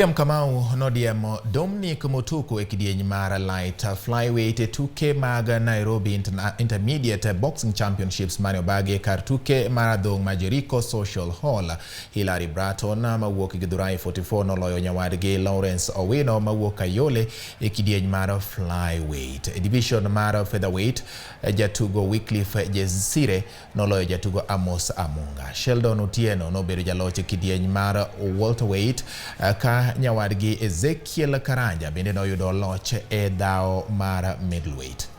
William Kamau nodiemo Dominic Mutuku e kidieny mar light flyweight e tuke mag Nairobi Intermediate Boxing Championships mane obagi e kar tuke mar adhong' ma Jericho Social Hall. Hilary Bratton mawuok Githurai 44 noloyo nyawadgi Lawrence Owino mawuok Kayole e kidieny mar flyweight. E division mar featherweight, jatugo Wycliffe Jesire noloyo jatugo Amos Amunga. Sheldon Otieno nobedo jaloch e kidieny mar welterweight ka nyawadgi Ezekiel Karanja bende noyudo loch e dhawo mar middleweight.